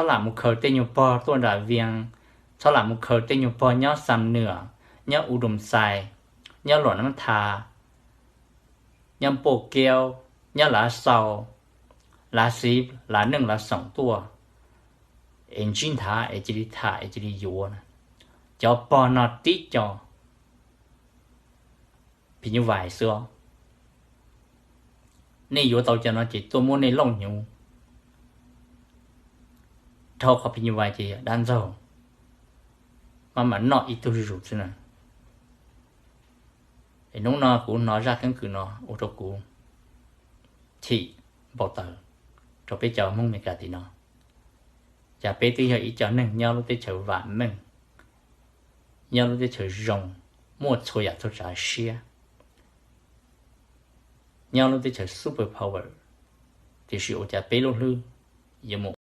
Txhob lam mus khaws tej nyuag pog tuaj nram Vias, txhob lam mus khaws tej nyuag pog nyob Xam Nuam, nyob U Dum Xais, nyob Luam Nab Tha, nyob Npauj Kaub, nyob Lav Xaus, Lav Xiv, Lav Neej, Lav Xoom tuaj es ntsib nthav es cia li tham es cia li yuav. Cov pog no tib co phim nyuj vais xwb os. Nej yuav tau cov no ces tuaj muab nej lauj hnyuv dhau qhov phim nyuj vais ces yog dab ntxaug, maj mam noj ib tug zuj zus xwb na. Es hnub no kuv hnov zaj keeb kwm no ua rau kuv chim npau taws rau peb cov Hmoob Meskas tim no. Cas peb twb yog ib co neeg nyob lub teb chaws vam meej, nyob lub teb chaws zoo, muaj txhua yam txhua tsav siab, nyob lub teb chaws super power, tiam sis ua cas peb lub hlwb yuav mus